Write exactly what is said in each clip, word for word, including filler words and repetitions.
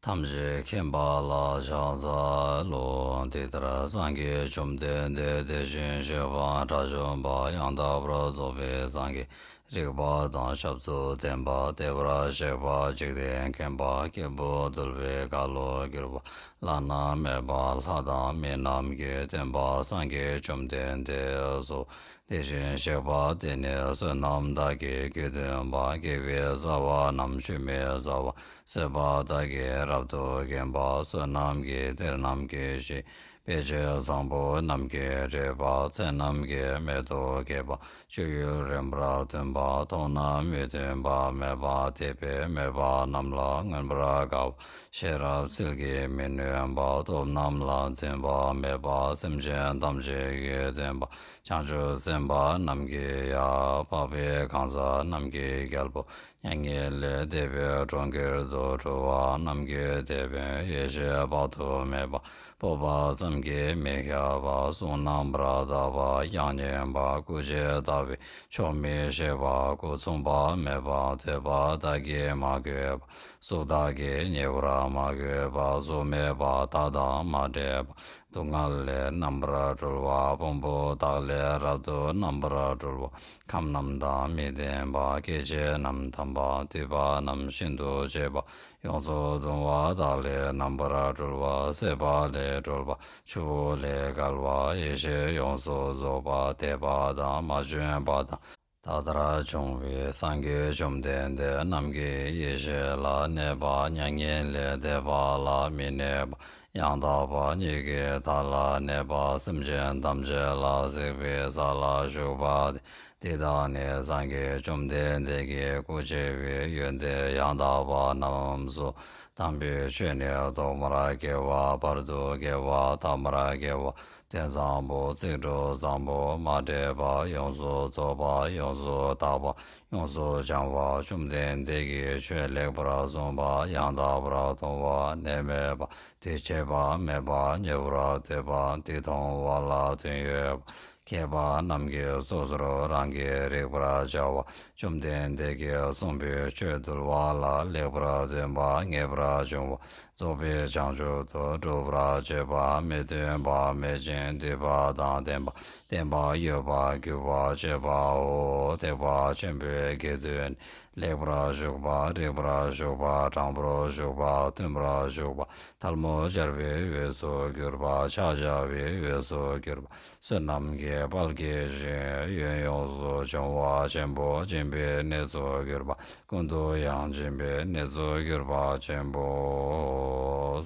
ཐམས་ཅད་མཁྱེན་པ་ལ་ཕྱག་འཚལ་ལོ། དེ་ལྟར་སངས་རྒྱས་བཅོམ་ལྡན་འདས་དེ་བཞིན་གཤེགས་པ་དགྲ་བཅོམ་པ་ཡང་དག་པར་རྫོགས་པའི་སངས་རྒྱས་རིག་པ་དང་ཞབས་སུ་ལྡན་པ། བདེ་བར་གཤེགས་པ། འཇིག་རྟེན་མཁྱེན་པ། སྐྱེས་བུ་འདུལ་བའི་བཀའ་བློ་གྱུར་པ། བླ་ན་མེད་པ་ལྷ་དང་མི་རྣམས་ཀྱི་སྟོན་པ་སངས་རྒྱས་བཅོམ་ལྡན་འདས་སོ། དེ་བཞིན་གཤེགས་པ་དེ་ནི་བསོད་ནམས་དག་གི་རྒྱུ་སྟོན་པ། དགེ་བའི་རྩ་བ་རྣམས་ཆུད་མི་ཟ་བར་བཟོད་པ་དག་གིས་རབ་ཏུ་བརྒྱན་པ། བསོད་ནམས་ཀྱི་གཏེར་རྣམས་ཀྱི་གཞི། དཔེ་བྱད་བཟང་པོ་རྣམས་ཀྱིས་སྤྲས་པ། ཚེ་རྣམས་ཀྱི་རྨད་དུ་བསྐྱེད་པ། སྤྱོད་ཡུལ་རིམ་པར་སྟོན་པ། མཐོང་ན་མི་མཐུན་པ་མེད་པ། དད་པས་མོས་པ་རྣམས་ལ་མངོན་པར་དགའ་བ། ཤེས་རབ་ཚུལ་གྱིས་མི་ནུས་པ། སྟོབས་རྣམས་ལ་འཛིན་པ་མེད་པ། སེམས་ཅན་ཐམས་ཅད་ཀྱི་སྟོན་པ། བྱང་ཆུབ་སེམས་དཔའ་རྣམས་ཀྱི་ཡབ། འཕགས་པའི་གང་ཟག་རྣམས་ཀྱི་རྒྱལ་པོ། མྱ་ངན་ལས་འདས་པའི་གྲོང་ཁྱེར་དུ་འགྲོ་བ་རྣམས་ཀྱི་དེད་དཔོན། ཡེ་ཤེས་དཔག་ཏུ་མེད་པ། སྤོབས་པ་ཙམ་གྱིས་མི་ཁྱབ་པ། གསུང་རྣམ་པར་དག་པ། ཡང་སྙན་པ། སྐུ་ཅི་ལྟ་བུའི་ཆོག་མི་ཤེས་པ། སྐུ་མཚུངས་པ་མེད་པ། ཐོས་པ་དག་གིས་མ་གོས་པ། གཟུགས་དག་གིས་ཉེ་བར་མ་གོས་པ། གཟུགས་མེད་པ་དག་དང་མ་འདྲེས་པ། སྡུག་བསྔལ་ལས་རྣམ་པར་གྲོལ་བ། ཕུང་པོ་དག་ལས་རབ་ཏུ་རྣམ་པར་གྲོལ་བ། ཁམས་རྣམས་དང་མི་ལྡན་པ། སྐྱེ་མཆེད་རྣམས་དམ་པ། སྡུད་པ་རྣམས་ཤིན་ཏུ་ཆེ་བ། ཡོངས་སུ་གདུང་བ་དག་ལས་རྣམ་པར་གྲོལ་བ། སྲེད་པ་ལས་གྲོལ་བ། ཆུ་བོ་ལས་བརྒལ་བ། ཡེ་ཤེས་ཡོངས་སུ་རྫོགས་པ། འདས་པ་དང་མ་བྱོན་པ་དང་། ད་ལྟར་བྱུང་བའི་སངས་རྒྱས་བཅོམ་ལྡན་འདས་རྣམས་ཀྱི་ཡེ་ཤེས་ལ་གནས་པ། མྱ་ངན་ལས་འདས་པ་ལ་མི་གནས་པ། ཡང་དག་པ་ཉིད་ཀྱིས་བདག་ལ་གནས་པ། སེམས་ཅན་ཐམས་ཅད་ལ་གཟིགས་པའི་ས་ལ་བཞུགས་པ་སྟེ། འདི་དག་ནི་སངས་རྒྱས་བཅོམ་ལྡན་འདས་ཀྱི་སྐུ་ཆེ་བའི་ཡོན་ཏན་ཡང་དག་པ་རྣམས་སོ། དམ་པའི་ཆོས་ནི་ཐོག་མར་དགེ་བ། བར་དུ་དགེ་བ། ཐ་མར་དགེ་བ། དོན་བཟང་པོ། ཚིག་འབྲུ་བཟང་པོ། མ་འདྲེས་པ། ཡོངས་སུ་རྫོགས་པ། ཡོངས་སུ་དག་པ། ཡོངས་སུ་བྱང་བ། བཅོམ་ལྡན་འདས་ཀྱིས་ཆོས་ལེགས་པར་གསུངས་པ་ཡང་དག་པར་མཐོང་བ། ནད་མེད་པ། དུས་ཆད་པ་མེད་པ། ཉེ་བར་སྡོད་པ། འདི་མཐོང་བ་ལ་དོན་ཡོད་པ། མཁས་པ་རྣམས་ཀྱིས་སོ་སོར་རང་གིས་རིག་པར་བྱ་བ། བཅོམ་ལྡན་འདས་ཀྱིས་གསུངས་པའི་ཆོས་འདུལ་བ་ལ་ལེགས་པར་སྟོན་པ། ངེས་པར་འབྱུང་བ། རྫོགས་པའི་བྱང་ཆུབ་ཏུ་སྒྲུབ་པར་བྱེད་པ། མི་མཐུན་པ། མེད་ཅིང་འདུས་པ་དང་ལྡན་པ། བརྟན་པ། ཡོད་པ། རྒྱུ་བ། སྤྱོད་པའོ། ཐེག་པ་ཆེན་པོའི་དགེ་འདུན། ལེགས་པར་ཞུགས་པ། རིགས་པར་ཞུགས་པ། དྲང་པོར་ཞུགས་པ། མཐུན་པར་ཞུགས་པ། ཐལ་མོ་སྦྱར་བའི་འོས་སུ་གྱུར་པ། ཕྱག་བྱ་བའི་འོས་སུ་གྱུར་པ། བསོད་ནམས་ཀྱི་དཔལ་གྱི་ཞིང་། ཡོན་ཡོངས་སུ་སྦྱོང་བ་ཆེན་པོ། སྦྱིན་པའི་གནས་སུ་གྱུར་པ། ཀུན་ཏུ་ཡང་སྦྱིན་པའི་གནས་སུ་གྱུར་པ་ཆེན་པོ།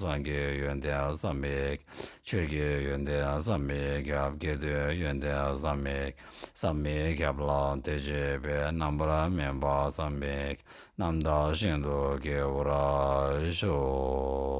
སངས་རྒྱས་ཡོན་ཏན་བསམ་མི་ཁྱབ། ཆོས་ཀྱི་ཡོན་ཏན་བསམ་མི་ཁྱབ། དགེ་འདུན་ཡོན་ཏན་བསམ་མི་ཁྱབ། བསམ་མི་ཁྱབ་ལ་དེ་བཞིན་པའི། རྣམ་པར་སྨིན་པ་བསམ་མི་ཁྱབ། རྣམ་དག་ཞིང་དུ་སྐྱེ་བར་ཤོག།